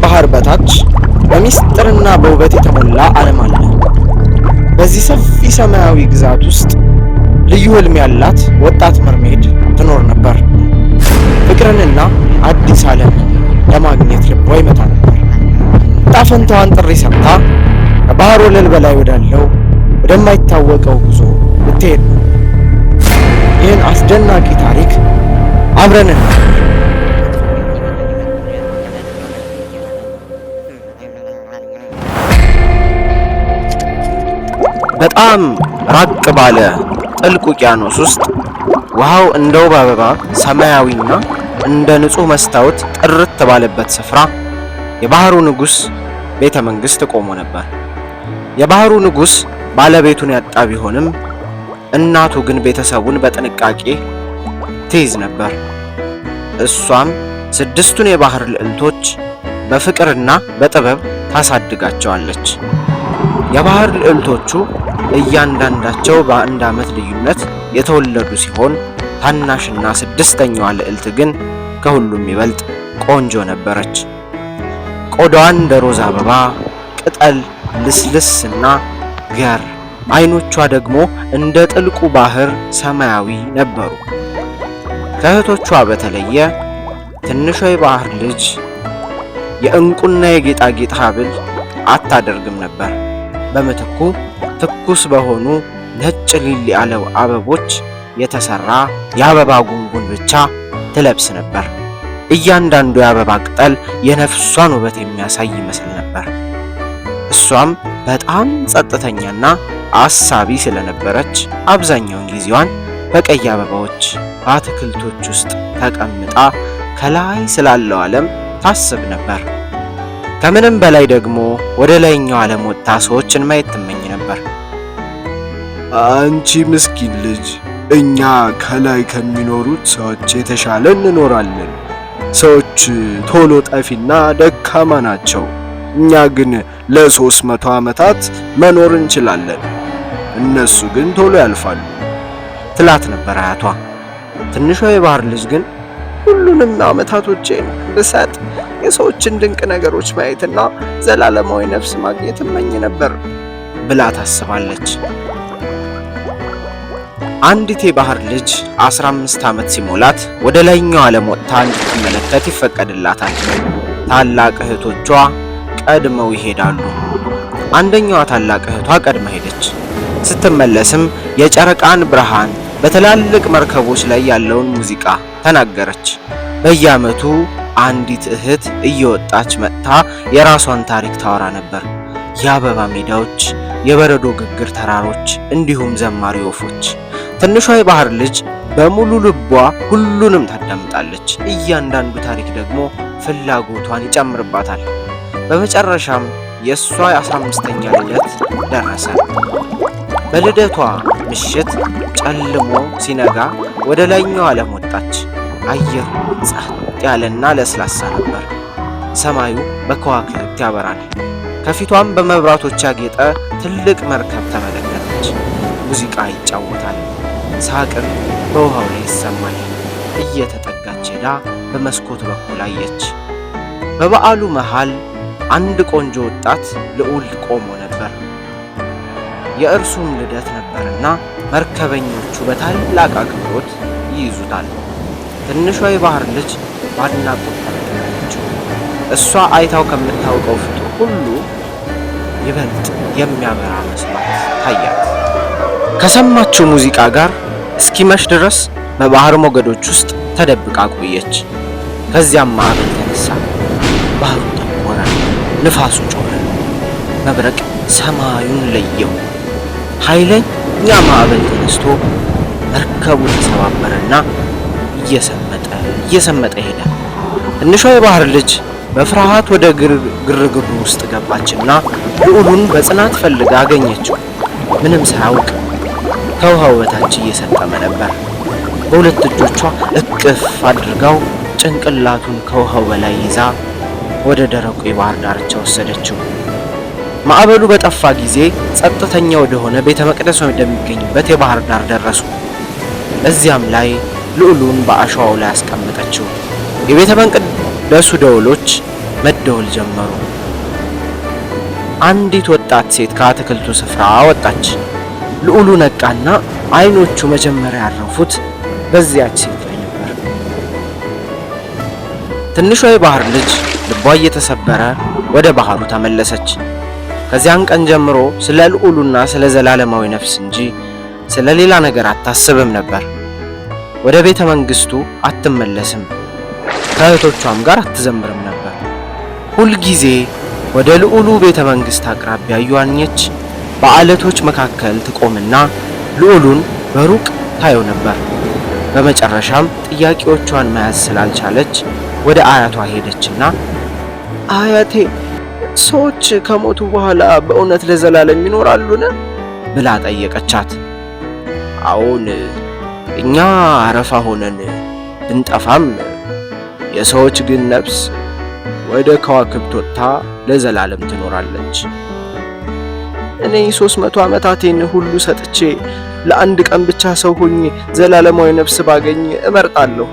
ባህር በታች በሚስጥርና በውበት የተሞላ ዓለም አለ። በዚህ ሰፊ ሰማያዊ ግዛት ውስጥ ልዩ ህልም ያላት ወጣት mermaid ትኖር ነበር። ፍቅርንና አዲስ ዓለምን ለማግኘት ልቧ ይመታ ነበር። ዕጣ ፈንታዋን ጥሪ ሰምታ ከባህር ወለል በላይ ወዳለው ወደማይታወቀው ጉዞ ልትሄድ ነው። ይህን አስደናቂ ታሪክ አብረን በጣም ራቅ ባለ ጥልቅ ውቅያኖስ ውስጥ ውሃው እንደ ውብ አበባ ሰማያዊና እንደ ንጹህ መስታወት ጥርት ባለበት ስፍራ የባህሩ ንጉሥ ቤተ መንግሥት ቆሞ ነበር። የባህሩ ንጉሥ ባለቤቱን ያጣ ቢሆንም እናቱ ግን ቤተሰቡን በጥንቃቄ ትይዝ ነበር። እሷም ስድስቱን የባህር ልዕልቶች በፍቅርና በጥበብ ታሳድጋቸዋለች። የባህር ልዕልቶቹ እያንዳንዳቸው በአንድ ዓመት ልዩነት የተወለዱ ሲሆን ታናሽና ስድስተኛዋ ልዕልት ግን ከሁሉም ይበልጥ ቆንጆ ነበረች። ቆዳዋን እንደ ሮዝ አበባ ቅጠል ልስልስና ገር፣ አይኖቿ ደግሞ እንደ ጥልቁ ባህር ሰማያዊ ነበሩ። ከእህቶቿ በተለየ ትንሿ የባህር ልጅ የእንቁና የጌጣጌጥ ሐብል አታደርግም ነበር። በምትኩ ትኩስ በሆኑ ነጭ ሊሊ ያለው አበቦች የተሰራ የአበባ ጉንጉን ብቻ ትለብስ ነበር። እያንዳንዱ የአበባ ቅጠል የነፍሷን ውበት የሚያሳይ ይመስል ነበር። እሷም በጣም ጸጥተኛና አሳቢ ስለነበረች አብዛኛውን ጊዜዋን በቀይ አበባዎች በአትክልቶች ውስጥ ተቀምጣ ከላይ ስላለው ዓለም ታስብ ነበር። ከምንም በላይ ደግሞ ወደ ላይኛው ዓለም ወጥታ ሰዎችን ማየት ትመኝ ነበር። አንቺ ምስኪን ልጅ፣ እኛ ከላይ ከሚኖሩት ሰዎች የተሻለ እንኖራለን። ሰዎች ቶሎ ጠፊና ደካማ ናቸው። እኛ ግን ለ300 ዓመታት መኖር እንችላለን። እነሱ ግን ቶሎ ያልፋሉ ትላት ነበር አያቷ። ትንሿ የባህር ልጅ ግን ሁሉንም ዓመታቶቼን ብሰጥ የሰዎችን ድንቅ ነገሮች ማየትና ዘላለማዊ ነፍስ ማግኘት እመኝ ነበር ብላ ታስባለች። አንዲት የባህር ልጅ 15 ዓመት ሲሞላት ወደ ላይኛው ዓለም ወጥታ እንድትመለከት ይፈቀድላታል። ታላቅ እህቶቿ ቀድመው ይሄዳሉ። አንደኛዋ ታላቅ እህቷ ቀድማ ሄደች። ስትመለስም የጨረቃን ብርሃን፣ በትላልቅ መርከቦች ላይ ያለውን ሙዚቃ ተናገረች። በየዓመቱ አንዲት እህት እየወጣች መጥታ የራሷን ታሪክ ታወራ ነበር። የአበባ ሜዳዎች፣ የበረዶ ግግር ተራሮች፣ እንዲሁም ዘማሪ ወፎች። ትንሿ የባህር ልጅ በሙሉ ልቧ ሁሉንም ታዳምጣለች። እያንዳንዱ ታሪክ ደግሞ ፍላጎቷን ይጨምርባታል። በመጨረሻም የእሷ የ15ኛ ልደት ደረሰ። በልደቷ ምሽት ጨልሞ ሲነጋ ወደ ላይኛው ዓለም ወጣች። አየሩ ጸጥ ያለና ለስላሳ ነበር። ሰማዩ በከዋክብት ያበራል። ከፊቷም በመብራቶች ያጌጠ ትልቅ መርከብ ተመለከተች። ሙዚቃ ይጫወታል፣ ሳቅም በውሃው ላይ ይሰማል። እየተጠጋች ሄዳ በመስኮት በኩል አየች። በበዓሉ መሃል አንድ ቆንጆ ወጣት ልዑል ቆሞ ነበር። የእርሱም ልደት ነበርና መርከበኞቹ በታላቅ አክብሮት ይይዙታል። ትንሿ የባህር ልጅ በአድናቆት ተመለከተችው። እሷ አይታው ከምታውቀው ፍጡር ሁሉ ይበልጥ የሚያበራ መስሏት ታያት። ከሰማችው ሙዚቃ ጋር እስኪመሽ ድረስ በባህር ሞገዶች ውስጥ ተደብቃ ቆየች። ከዚያም ማዕበል ተነሳ። ባህሩ ጠቆረ፣ ንፋሱ ጮኸ፣ መብረቅ ሰማዩን ለየው። ኃይለኛ ማዕበል ተነስቶ መርከቡ ተሰባበረና እየሰመጠ እየሰመጠ ሄደ። ትንሿ የባህር ልጅ በፍርሃት ወደ ግርግሩ ውስጥ ገባችና ልዑሉን በጽናት ፈልጋ አገኘችው። ምንም ሳያውቅ ከውሃው በታች እየሰጠመ ነበር። በሁለት እጆቿ እቅፍ አድርጋው ጭንቅላቱን ከውሃው በላይ ይዛ ወደ ደረቁ የባህር ዳርቻ ወሰደችው። ማዕበሉ በጠፋ ጊዜ ጸጥተኛ ወደሆነ ቤተ መቅደስ ወደሚገኝበት የባህር ዳር ደረሱ። እዚያም ላይ ልዑሉን በአሸዋው ላይ አስቀመጠችው። የቤተ መቅደሱ ደወሎች መደወል ጀመሩ። አንዲት ወጣት ሴት ከአትክልቱ ስፍራ ወጣች። ልዑሉ ነቃና አይኖቹ መጀመሪያ ያረፉት በዚያች ሴት ላይ ነበር። ትንሿ የባህር ልጅ ልቧ እየተሰበረ ወደ ባህሩ ተመለሰች። ከዚያን ቀን ጀምሮ ስለ ልዑሉና ስለ ዘላለማዊ ነፍስ እንጂ ስለ ሌላ ነገር አታስብም ነበር። ወደ ቤተ መንግስቱ አትመለስም፣ ከእህቶቿም ጋር አትዘምርም ነበር። ሁልጊዜ ወደ ልዑሉ ቤተ መንግስት አቅራቢያ እየዋኘች በዓለቶች መካከል ትቆምና ልዑሉን በሩቅ ታየው ነበር። በመጨረሻም ጥያቄዎቿን መያዝ ስላልቻለች ወደ አያቷ ሄደችና "አያቴ፣ ሰዎች ከሞቱ በኋላ በእውነት ለዘላለም ይኖራሉን?" ብላ ጠየቀቻት። "አዎን፣ እኛ አረፋ ሆነን ብንጠፋም የሰዎች ግን ነፍስ ወደ ከዋክብት ወጥታ ለዘላለም ትኖራለች።" "እኔ 300 ዓመታቴን ሁሉ ሰጥቼ ለአንድ ቀን ብቻ ሰው ሆኜ ዘላለማዊ ነፍስ ባገኝ እመርጣለሁ"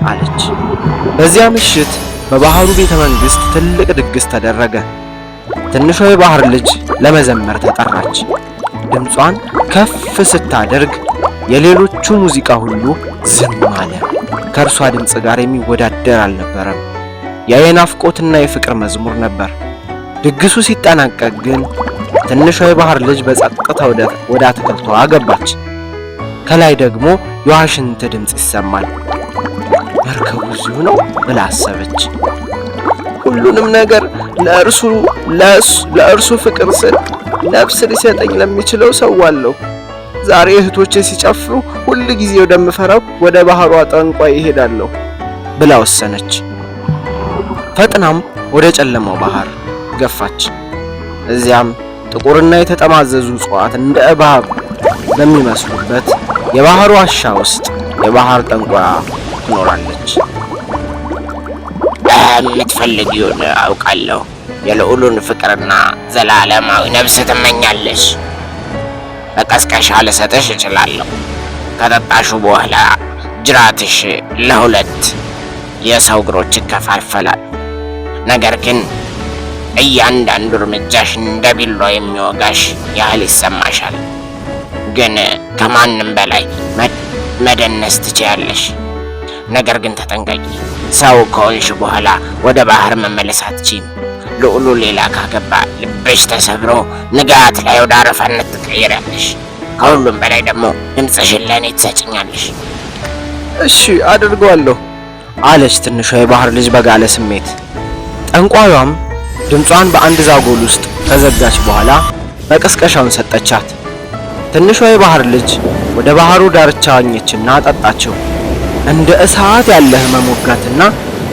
አለች። በዚያ ምሽት በባህሩ ቤተ መንግስት ትልቅ ድግስ ተደረገ። ትንሿ የባህር ልጅ ለመዘመር ተጠራች። ድምጿን ከፍ ስታደርግ የሌሎቹ ሙዚቃ ሁሉ ዝም አለ። ከእርሷ ድምፅ ጋር የሚወዳደር አልነበረም። ያ የናፍቆትና የፍቅር መዝሙር ነበር። ድግሱ ሲጠናቀቅ ግን ትንሿ የባህር ልጅ በጸጥታ ወደ አትክልቷ ገባች። ከላይ ደግሞ የዋሽንት ድምፅ ይሰማል። "መርከቡ እዚሁ ነው" ብላ አሰበች። "ሁሉንም ነገር ለእርሱ ፍቅር ስል ነፍስ ሊሰጠኝ ለሚችለው ሰዋለሁ። ዛሬ እህቶቼ ሲጨፍሩ ሁል ጊዜ ወደምፈራው ወደ ባህሯ ጠንቋይ እሄዳለሁ" ብላ ወሰነች። ፈጥናም ወደ ጨለማው ባህር ገፋች። እዚያም ጥቁርና የተጠማዘዙ እጽዋት እንደ እባብ በሚመስሉበት የባህር ዋሻ ውስጥ የባህር ጠንቋያ ትኖራለች። የምትፈልጊውን አውቃለሁ። የልዑሉን ፍቅርና ዘላለማዊ ነፍስ ትመኛለሽ። መቀስቀሻ ልሰጥሽ እችላለሁ። ከጠጣሹ በኋላ ጅራትሽ ለሁለት የሰው እግሮች ይከፋፈላል። ነገር ግን እያንዳንዱ እርምጃሽ እንደ ቢላ የሚወጋሽ ያህል ይሰማሻል። ግን ከማንም በላይ መደነስ ትችያለሽ። ነገር ግን ተጠንቀቂ። ሰው ከሆንሽ በኋላ ወደ ባህር መመለስ አትችይም። ልዑሉ ሌላ ካገባ ልብሽ ተሰብሮ ንጋት ላይ ወደ አረፋነት ትቀየሪያለሽ። ከሁሉም በላይ ደግሞ ድምፅሽን ለእኔ ትሰጭኛለሽ። "እሺ፣ አድርገዋለሁ" አለች ትንሿ የባህር ልጅ በጋለ ስሜት። ጠንቋዩም ድምጿን በአንድ ዛጎል ውስጥ ከዘጋች በኋላ መቀስቀሻውን ሰጠቻት። ትንሿ የባህር ልጅ ወደ ባህሩ ዳርቻ ዋኘችና ጠጣችው። እንደ እሳት ያለ ህመም ወጋትና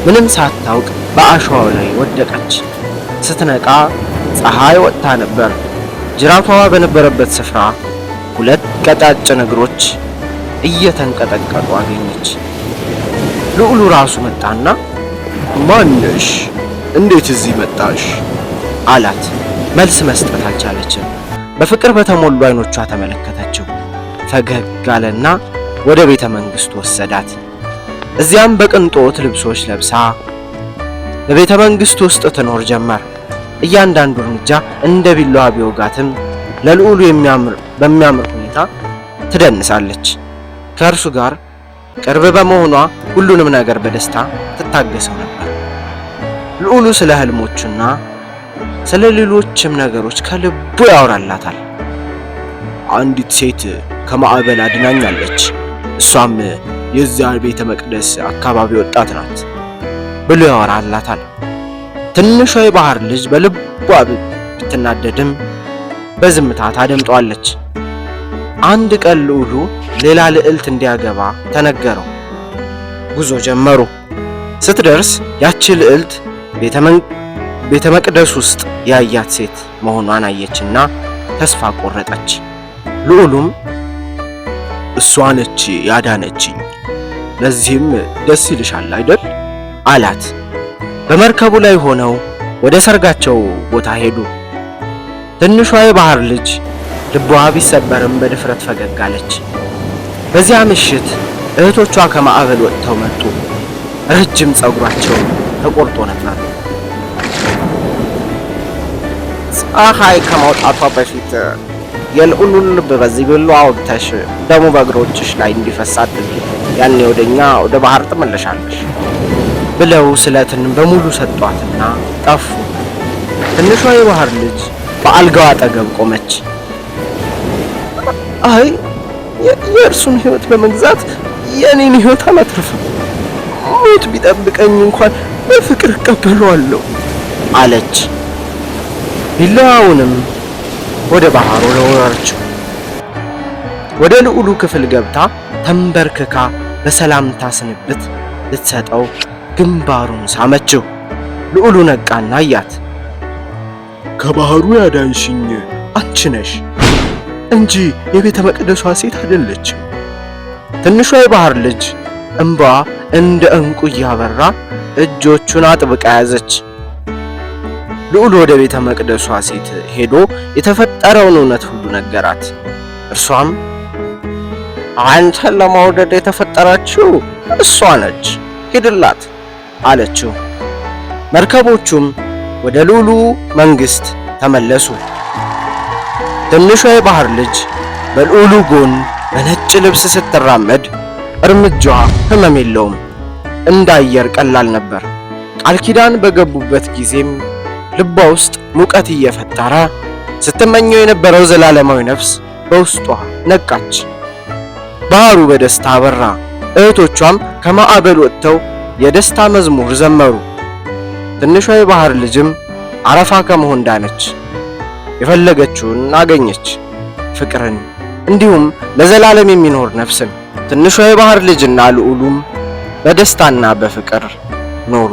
ምንም ሳታውቅ በአሸዋው ላይ ወደቀች። ስትነቃ ፀሐይ ወጥታ ነበር። ጅራቷ በነበረበት ስፍራ ሁለት ቀጫጭን እግሮች እየተንቀጠቀጡ አገኘች። ልዑሉ ራሱ መጣና "ማነሽ? እንዴት እዚህ መጣሽ?" አላት። መልስ መስጠት አልቻለችም። በፍቅር በተሞሉ አይኖቿ ተመለከተችው። ፈገግ አለና ወደ ቤተ መንግስቱ ወሰዳት። እዚያም በቅንጦት ልብሶች ለብሳ በቤተ መንግስቱ ውስጥ ትኖር ጀመር። እያንዳንዱ እርምጃ እንደ ቢላዋ ቢወጋትም ለልዑሉ በሚያምር ሁኔታ ትደንሳለች። ከእርሱ ጋር ቅርብ በመሆኗ ሁሉንም ነገር በደስታ ትታገሰው ነበር። ልዑሉ ስለ ህልሞቹና ስለ ሌሎችም ነገሮች ከልቡ ያወራላታል። "አንዲት ሴት ከማዕበል አድናኛለች። እሷም የዚያ ቤተ መቅደስ አካባቢ ወጣት ናት" ብሎ ያወራላታል። ትንሿ የባህር ልጅ በልቧ ብትናደድም በዝምታ ታደምጠዋለች። አንድ ቀን ልዑሉ ሌላ ልዕልት እንዲያገባ ተነገረው። ጉዞ ጀመሩ። ስትደርስ ያቺ ልዕልት ቤተ መቅደስ ውስጥ ያያት ሴት መሆኗን አየችና ተስፋ ቆረጠች። ልዑሉም "እሷ ነች ያዳነችኝ፣ ለዚህም ደስ ይልሻል አይደል?" አላት። በመርከቡ ላይ ሆነው ወደ ሰርጋቸው ቦታ ሄዱ። ትንሿ የባህር ልጅ ልቧ ቢሰበርም በድፍረት ፈገግ አለች። በዚያ ምሽት እህቶቿ ከማዕበል ወጥተው መጡ። ረጅም ፀጉራቸው ተቆርጦ ነበር። ፀሐይ ከመውጣቷ በፊት የልዑሉን ልብ በዚህ ቢላዋ ወግተሽ ደሙ በእግሮችሽ ላይ እንዲፈስ አድርጊ። ያኔ ወደኛ ወደ ባህር ትመለሻለሽ ብለው ስለትን በሙሉ ሰጧትና ጠፉ። ትንሿ የባህር ልጅ በአልጋው አጠገብ ቆመች። አይ፣ የእርሱን ሕይወት በመግዛት የእኔን ሕይወት አላትርፍም። ሞት ቢጠብቀኝ እንኳን በፍቅር እቀበለዋለሁ አለች። ቢላዋውንም ወደ ባህሩ ወረወረችው። ወደ ልዑሉ ክፍል ገብታ ተንበርክካ በሰላምታ ስንብት ልትሰጠው ግንባሩን ሳመችው። ልዑሉ ነቃና አያት። ከባህሩ ያዳንሽኝ አንቺ ነሽ እንጂ የቤተ መቅደሷ ሴት አይደለችም። ትንሿ የባህር ልጅ እንባ እንደ ዕንቁ እያበራ እጆቹን አጥብቃ ያዘች። ልዑሉ ወደ ቤተ መቅደሷ ሴት ሄዶ የተፈጠረውን እውነት ሁሉ ነገራት። እርሷም አንተን ለመውደድ የተፈጠረችው እሷ ነች፣ ሂድላት አለችው። መርከቦቹም ወደ ልዑሉ መንግስት ተመለሱ። ትንሿ የባህር ልጅ በልዑሉ ጎን በነጭ ልብስ ስትራመድ እርምጃዋ ሕመም የለውም፣ እንደ አየር ቀላል ነበር። ቃል ኪዳን በገቡበት ጊዜም ልቧ ውስጥ ሙቀት እየፈጠረ ስትመኘው የነበረው ዘላለማዊ ነፍስ በውስጧ ነቃች። ባህሩ በደስታ አበራ። እህቶቿም ከማዕበል ወጥተው የደስታ መዝሙር ዘመሩ። ትንሿ የባህር ልጅም አረፋ ከመሆን ዳነች። የፈለገችውን አገኘች፣ ፍቅርን፣ እንዲሁም ለዘላለም የሚኖር ነፍስን። ትንሿ የባህር ልጅና ልዑሉም በደስታና በፍቅር ኖሩ።